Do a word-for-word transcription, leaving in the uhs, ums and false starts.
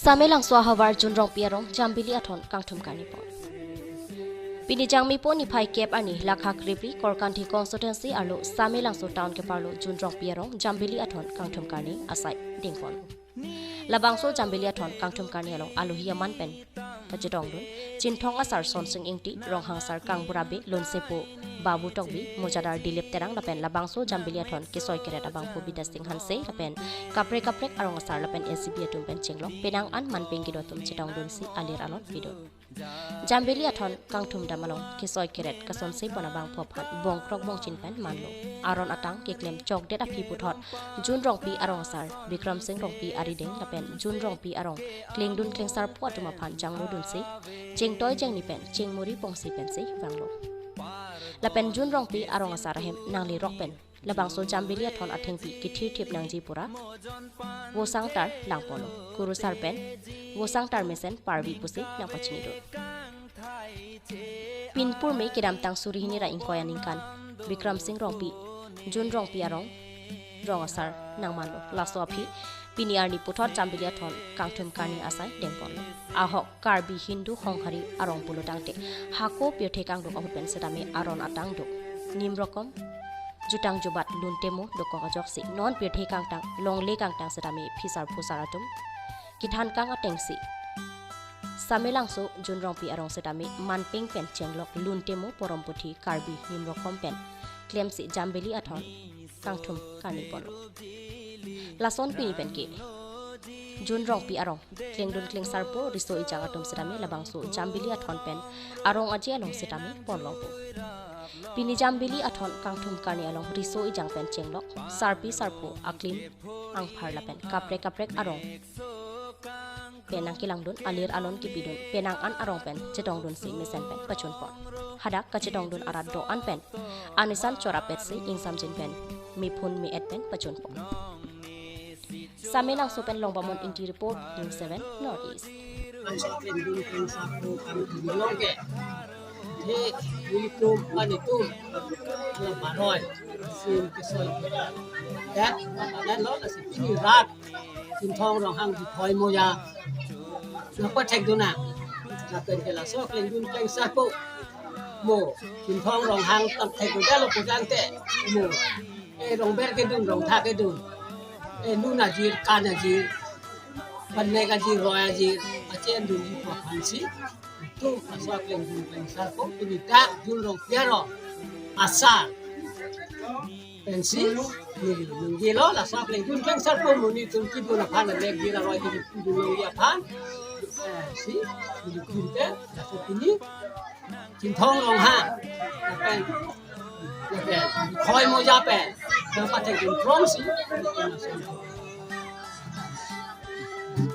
Samelangso ahavar Junrongpi arong Jambili Athon kangthum karni pon. Pini Jangmipo niphai kep arni Lakha Kripri Korkanthi constituency arlo Samelangso town keparlo Junrongpi arong Jambili Athon kangthum karni asai dengpon. Labangso Jambili Athon kangthum karni along alohi aman pen kachetongdun Chinthong asar Sonsing Ingti, Ronghang asar Kangbura Bey, Lonsepo Babu Tokbi, Mojadar Dilip Terang lapen labangso Jambili Athon kesoi keret abangphu Bidya Sing Hanse lapen kaprek kaprek arong asar lapen S G B atum pen chenglok penang an manpeng kedo atum chetongdunsi alir alon pidun. Jambili Athon kangthum dam along kesoi keret kasonse pon abangphu aphan bongkrok bongchin pen manlo. Aron atang keklem chokdet aphi puthot Junrongpi arong asar Bikram Sing Rongpi arideng lapen Junrongpi arong klengdun klengsarpo atum aphan janglodunsi chengtoi chengni pen chengmuri pongsi pensi vanglo. Lapen Junrongpi arong asar ahem nanglerok pen labangso Jambili Athon athengpi kethirthip nangji pura vosangtar langponlo. Kurusar pen vosangtar mesen parvi pusi nangpachinidun. Pinpur me kedamtang suri hini ra ingkoi aningkan Bikram Sing Rongpi, Junrongpi arong rong asar nangmanlo. Laso aphi pini arni puthot Jambili Athon kangthum karni asai dengponlo. Ahok Karbi Hindu Honghari arong pulo tangte hako pirthe kangduk ahut pen setame aron atang duk, nim rokom jutang jubat luntemo dokok ajoksi non pirthe kangtang longle kangtang setame phisar phusar atum kethan kang atengsi Samelangso Junrongpi arong setame manpeng pen chenglok luntemo poromputhi Karbi nim rokom pen klemsi Jambili Athon kangthum karni ponlo. Lason pini pen ke Junrongpi arong klengdun klengsarpo riso ejang atum setame labangso Jambili Athon pen arong aje along setame ponlongpo. Pini Jambili Athon kangthum karni along riso ejang pen chenglok sarpi sarpo aklim angphar lapen kaprek kaprek arong pen nangkelangdun, alir alon kipidun, penang an arong pen chetongdunsi mesen pen pachunpon. Hadak kachetongdun arat do-an pen anisan chorapetsi ingsamjin pen mephun me-et pen pachunpon. Samelangso pen Longbamon Ingti report, News seven North East. Anso klengdun klengsarpo kangthum along ke the uniform kanitum ala baroi sim kesoi. Ya, dan lo lasi pini rat Chinthong Ronghang Dithoi Moja nangpathekdun nang. Lapen ke laso klengdun klengsarpo mo Chinthong Ronghang tam thekdun dalo pujangte mo. Eh, rongber kedun, rongtha kedun. Eh, lun ajir, kan ajir, panek ajir, roi ajir, achen dunji aphansi. Itum laso klengdun klengsarpo pini dak Junrongpi arong asar pensi neli nunggelo laso klengdun klengsarpo monit atum kidun aphan, lek jira roi jira kidun longji aphan. Eh, si, neli kidun te, laso pini Chinthong Ronghang pen, lapen Dithoi Moja pen nangpathekdun phrongsi.